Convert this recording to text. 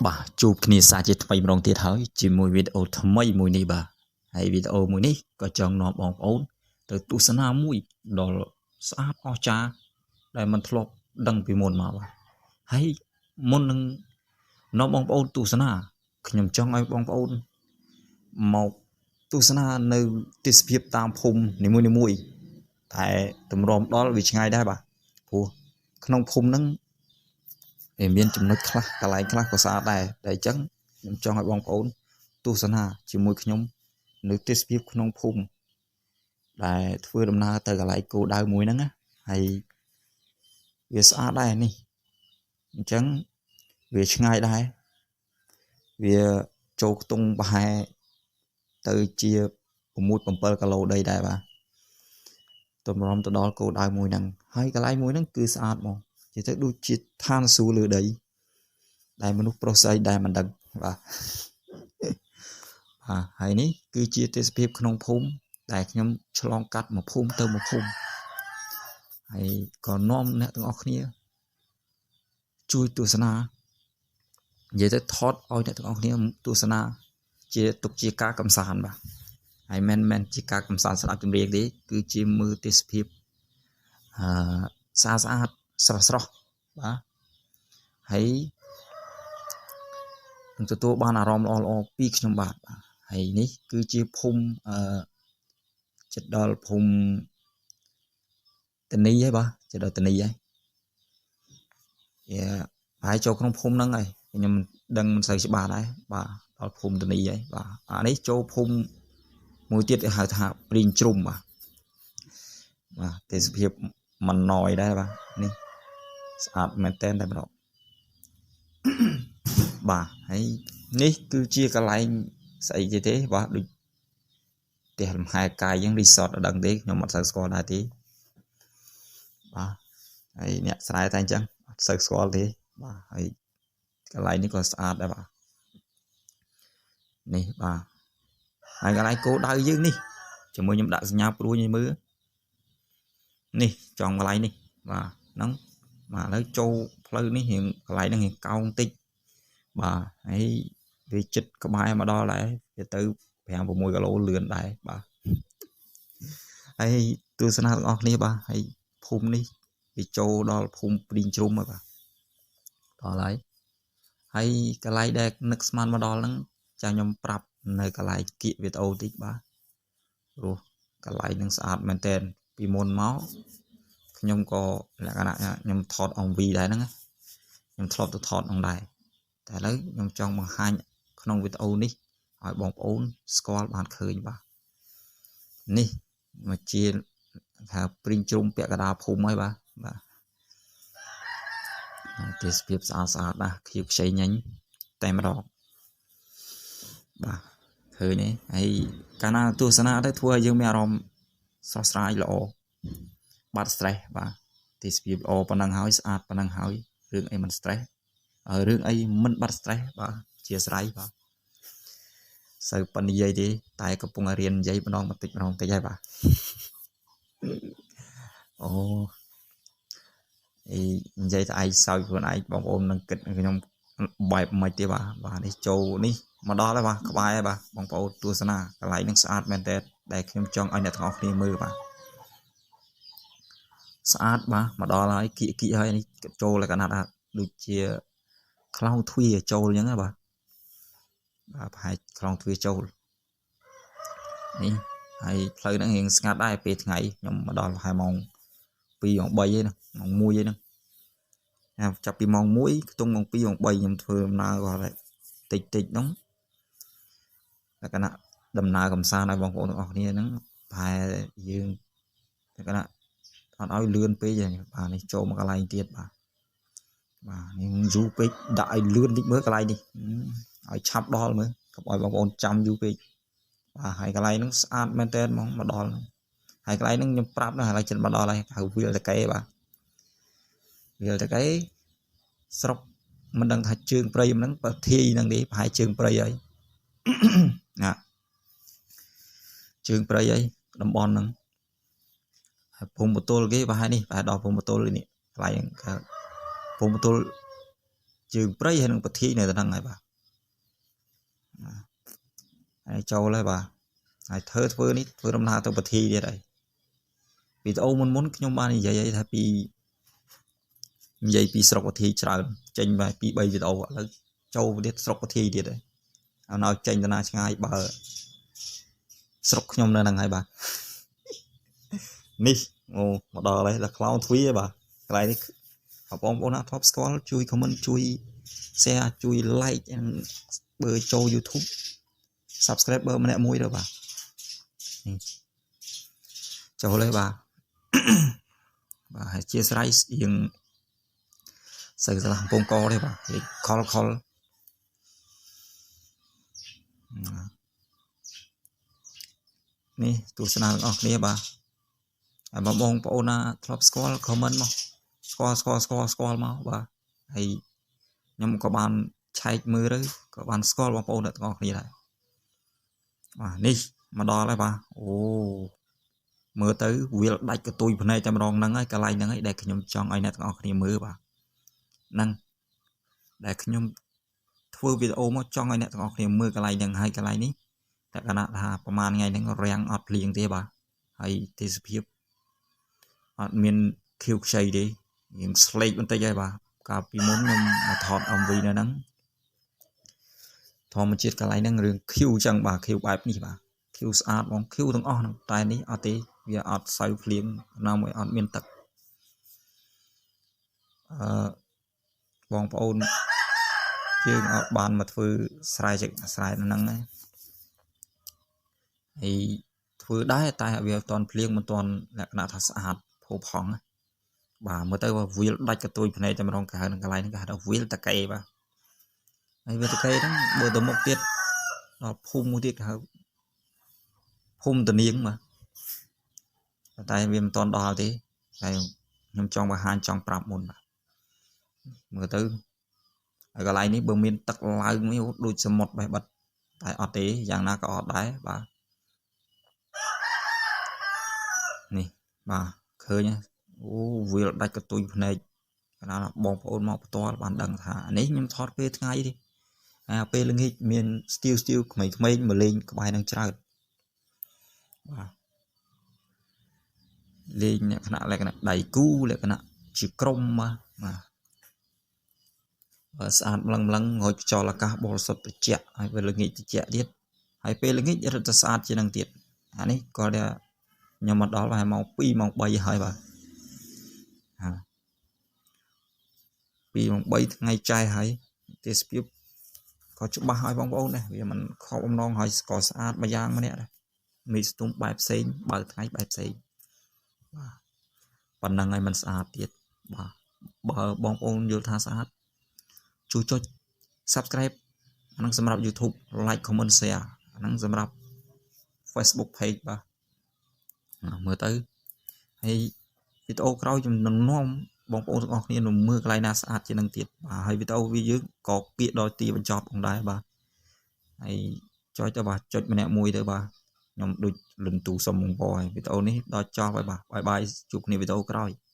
បាទជួបគ្នាសាជាថ្មីម្ដងទៀតហើយជាមួយវីដេអូថ្មីមួយនេះបាទហើយវីដេអូមួយនេះក៏ចង់នាំបងប្អូនទៅទស្សនាមួយដ៏ស្អាតអស្ចារ្យដែលមិនធ្លាប់ដឹងពីមុនមកបាទហើយមុននឹងនាំបងប្អូនទស្សនាខ្ញុំចង់ឲ្យបងប្អូនមកទស្សនានៅទេសភាពតាមភូមិនីមួយៗតែតម្រាំដល់វាឆ្ងាយដែរបាទព្រោះក្នុងភូមិហ្នឹង វាមានចំណុចខ្លះកន្លែងខ្លះក៏ស្អាតដែរតែអញ្ចឹងខ្ញុំចង់ឲ្យបងប្អូនទស្សនាជាមួយខ្ញុំនៅទេសភាពក្នុងភូមិដែលធ្វើដំណើរទៅកន្លែងគោលដៅមួយហ្នឹងណាហើយវាស្អាតដែរនេះអញ្ចឹងវាឆ្ងាយដែរវាចូលខ្ទង់ប្រហែលទៅជា6 7គីឡូដីដែរបាទតម្រាំទៅដល់គោលដៅមួយហ្នឹងហើយកន្លែងមួយហ្នឹងគឺស្អាតហ្មងនិយាយទៅដូចជាឋានសួគ៌លើដី ដែលមនុស្សប្រុសស្រីដែលមិនដឹងបាទបាទហើយនេះគឺជាទេសភាពក្នុងភូមិដែលខ្ញុំឆ្លងកាត់មួយភូមិទៅមួយភូមិហើយក៏នាំអ្នកទាំងអស់គ្នាជួយទស្សនានិយាយទៅថតឲ្យអ្នកទាំងអស់គ្នាទស្សនាជាទុកជាការកំសាន្តបាទហើយមិនមែនជាការកំសាន្តស្ដាប់ចម្រៀងទេគឺជាមើលទេសភាពអឺស្អាតស្អាតស្រស់ស្រស់បាទហើយនឹងទទួលបានអារម្មណ៍ល្អៗពីខ្ញុំបាទបាទហើយនេះគឺជាភូមិអឺចិត្តដល់ភូមិតនីហើយបាទចិត្តដល់តនីហើយយ៉ាប្រហែលចូលក្នុងភូមិហ្នឹងហើយខ្ញុំមិនដឹងមិនសូវច្បាស់ដែរបាទដល់ភូមិតនីហើយបាទអានេះចូលភូមិមួយទៀតគេហៅថាព្រីងជ្រុំបាទបាទទេសភាពមិនណយដែរបាទនេះស្អាតមែនតើតែម្ដងបាទហើយនេះគឺជាកន្លែងស្អីគេទេបាទដូចផ្ទះលំហែកាយយ៉ាង resort អត់ដឹងទេខ្ញុំអត់សូវស្គាល់ដែរទេបាទហើយអ្នកស្រែតែអញ្ចឹងអត់សូវស្គាល់ទេបាទហើយកន្លែងនេះក៏ស្អាតដែរបាទនេះបាទហើយកន្លែងគោលដៅយើងនេះជាមួយខ្ញុំដាក់សញ្ញាព្រួយឲ្យមើលនេះចង់កន្លែងនេះបាទហ្នឹងបាទឥឡូវចូលផ្លូវនេះរៀងកន្លែងហ្នឹងរៀងកោងតិចបាទហើយវាចិត្តក្បែរមកដល់ដែរវាទៅ5 6គីឡូលឿនដែរបាទហើយទស្សនាទាំងអស់គ្នាបាទហើយភូមិនេះវាចូលដល់ភូមិព្រីងជ្រុំហើយបាទដល់ហើយហើយកន្លែងដែលនឹកស្មានមកដល់ហ្នឹងចាខ្ញុំប្រាប់នៅកន្លែងគៀកវីដេអូតិចបាទព្រោះកន្លែងហ្នឹងស្អាតមែនតើពីមុនមកខ្ញុំក៏លក្ខណៈខ្ញុំថត MV ដែរហ្នឹងខ្ញុំធ្លាប់ទៅថតហ្នឹងដែរតែឥឡូវខ្ញុំចង់បង្ហាញក្នុងវីដេអូនេះឲ្យបងប្អូនស្គាល់បានឃើញបាទនេះមកជាថាព្រីងជ្រុំពាក់កណ្ដាលភូមិហើយបាទបាទទេសភាពស្អាតស្អាតណាស់ខៀវខ្ចីញញតែម្ដងបាទឃើញទេហើយកាលណាទស្សនាទៅធ្វើឲ្យយើងមានអារម្មណ៍ស្រស់ស្រាយល្អបាត់ stress បាទទេសភាពល្អប៉ុណ្ណឹងហើយស្អាតប៉ុណ្ណឹងហើយរឿងអីមិន stress រឿងអីមិនបាត់ stress បាទជាស្រ័យបាទសូវប៉ុននិយាយទេតែកំពុងរៀននិយាយម្ដងបន្តិចម្ដងបន្តិចហើយបាទអូអីនិយាយតែឯងសើចខ្លួនឯងបងប្អូននឹងគិតខ្ញុំបែបមិនទេបាទបាទនេះចូលនេះមកដល់ហើយបាទក្បែរហើយបាទបងប្អូនទស្សនាកន្លែងនឹងស្អាតមែនតើដែលខ្ញុំចង់ឲ្យអ្នកទាំងអស់គ្នាមើលបាទស្អាតបាទមកដល់ហើយគៀកគៀកហើយនេះចូលលក្ខណៈថាដូចជាខ្លោងទ្វារចូលអញ្ចឹងណាបាទបាទប្រហែលខ្លោងទ្វារចូលនេះហើយផ្លូវហ្នឹងរៀងស្ងាត់ដែរពេលថ្ងៃខ្ញុំមកដល់ប្រហែលម៉ោង2ម៉ោង3ឯហ្នឹងម៉ោង1ឯហ្នឹងចាប់ពីម៉ោង1ខ្ទង់ម៉ោង2ម៉ោង3ខ្ញុំធ្វើដំណើរគាត់តិចតិចហ្នឹងលក្ខណៈដំណើរកំសាន្តឲ្យបងប្អូនទាំងអស់គ្នាហ្នឹងប្រហែលយើងលក្ខណៈអត់ឲ្យលឿនពេកទេបាទនេះចូលមកកន្លែងទៀតបាទបាទនេះយូរពេកដាក់ឲ្យលឿនតិចមើលកន្លែងនេះឲ្យឆាប់ដល់មើលកុំឲ្យបងប្អូនចាំយូរពេកបាទហើយកន្លែងហ្នឹងស្អាតមែនតើហ្មងមកដល់ហើយកន្លែងហ្នឹងខ្ញុំប្រាប់ណាឥឡូវចិត្តមកដល់ហើយហៅវាលតកេបាទវាលតកេស្រុកមិនដឹងថាជើងព្រៃហ្នឹងបើធាយហ្នឹងទេប្រហែលជើងព្រៃហើយណាជើងព្រៃហើយតំបន់ហ្នឹងហើយភូមិបទលគេប្រហែលនេះប្រហែលដល់ភូមិបទលនេះកន្លែងហ្នឹងគេភូមិបទល ជើងព្រៃហើយនឹងពធាយនៅត្រង់ហ្នឹងហើយបាទហើយចូលហើយបាទហើយធ្វើធ្វើនេះធ្វើដំណើរទៅពធាយទៀតហើយវីដេអូមុនមុនខ្ញុំបាននិយាយឲ្យថាពីនិយាយពីស្រុកពធាយច្រើនចេញមក2 3វីដេអូឥឡូវចូលទៀតស្រុកពធាយទៀតហើយអត់ឲ្យចេញទៅណាឆ្ងាយបើស្រុកខ្ញុំនៅហ្នឹងហើយបាទនេះអូមកដល់ហើយដល់ខ្លោងទ្វារបាទកន្លែងនេះបងប្អូនណាធ្លាប់ស្គាល់ជួយ comment ជួយ share ជួយ like បើចូល YouTube subscriber ម្នាក់មួយទៅបាទចូលហើយបាទបាទហើយជាស្រ័យរៀងសូវឆ្លាស់កំពងកទេបាទលេខខលខលនេះទស្សនាទាំងអស់គ្នាបាទហើយបងប្អូនណាធ្លាប់ស្គាល់ comment មកស្គាល់ស្គាល់ស្គាល់ស្គាល់មកបាទហើយខ្ញុំក៏បានឆែកមើលទៅក៏បានស្គាល់បងប្អូនទាំងអស់គ្នាដែរបាទនេះមកដល់ហើយបាទអូមើលទៅវាលដាច់កតុយភ្នែកតែម្ដងហ្នឹងហើយកន្លែងហ្នឹងហើយដែលខ្ញុំចង់ឲ្យអ្នកទាំងអស់គ្នាមើលបាទហ្នឹងដែលខ្ញុំធ្វើវីដេអូមកចង់ឲ្យអ្នកទាំងអស់គ្នាមើលកន្លែងហ្នឹងហើយកន្លែងនេះតែកណៈថាប្រហែលថ្ងៃហ្នឹងរាំងអត់ភ្លៀងទេបាទហើយទេសភាពអត់មានខៀវខ្ចីទេរៀងស្លេកបន្តិចហើយបាទកាលពីមុនខ្ញុំមកថត MV នៅហ្នឹងធម្មជាតិកន្លែងហ្នឹងរឿងខៀវចឹងបាទខៀវបែបនេះបាទខៀវស្អាតបងខៀវទាំងអស់ហ្នឹងតែនេះអត់ទេវាអត់សូវភ្លៀងណាមួយអត់មានទឹកអឺបងប្អូនយើងអត់បានមកធ្វើស្រែស្រែហ្នឹងហើយហើយធ្វើដែរតែវាអត់ទាន់ភ្លៀងមិនទាន់លក្ខណៈថាស្អាតផូរផង់បាទមើលទៅវាលដាច់កតុយភ្នែកតែម្ដងគេហៅនឹងកន្លែងហ្នឹងគេហៅថាវាលតាកេបាទហើយវាលតាកេហ្នឹងបើទៅមុខទៀតដល់ភូមិមួយទៀតគេហៅភូមិតនៀងបាទតែវាមិនទាន់ដល់ទេតែខ្ញុំចង់បង្ហាញចង់ប្រាប់មុនបាទមើលទៅហើយកន្លែងនេះបើមានទឹកឡើងនេះដូចសមុទ្របេះបិទតែអត់ទេយ៉ាងណាក៏អត់ដែរបាទនេះបាទឃើញអូវាលដាច់កតុយភ្នែកកាលណាបងប្អូនមកផ្ទាល់បានដឹងថានេះខ្ញុំថតពេលថ្ងៃទេហើយពេលល្ងាចមានស្ទីវស្ទីវក្មេងៗមកលេងក្បែរនឹងច្រើនបាទលេងលក្ខណៈលក្ខណៈដៃគូលក្ខណៈជាក្រុមបាទបាទស្អាតម្លឹងម្លឹងងយខ្យល់អាកាសបរិសុទ្ធត្រជាក់ហើយពេលល្ងាចត្រជាក់ទៀតហើយពេលល្ងាចរឹតតែស្អាតជាងនឹងទៀតអានេះគាត់ថាខ្ញុំមកដល់ប្រហែលម៉ោង2ម៉ោង3ហើយបាទហា2ម៉ោង3ថ្ងៃចែហើយទេសភាពក៏ច្បាស់ហើយបងប្អូនដែរវាមិនខកបំណងហើយក៏ស្អាតម្យ៉ាងម្នាក់ដែរមីស្ទុំបែបផ្សេងបើថ្ងៃបែបផ្សេងបាទប៉ុណ្ណឹងហើយมันស្អាតទៀតបាទបើបងប្អូនយល់ថាស្អាតជួយចុច Subscribe អាហ្នឹងសម្រាប់ YouTube like comment share អាហ្នឹងសម្រាប់ Facebook page បាទមើលទៅហើយវីដេអូក្រោយខ្ញុំនឹងនាំបងប្អូនទាំងអស់គ្នានឹងមើលកន្លែងណាស្អាតជាងនឹងទៀតបាទហើយវីដេអូវាយើងក៏គៀកដល់ទីបញ្ចប់ផងដែរបាទហើយចុចទៅបាទចុចម្នាក់មួយទៅបាទខ្ញុំដូចលន្ទូសុំបងប្អូនហើយវីដេអូនេះដល់ចប់ហើយបាទ bye bye ជួបគ្នាវីដេអូក្រោយ។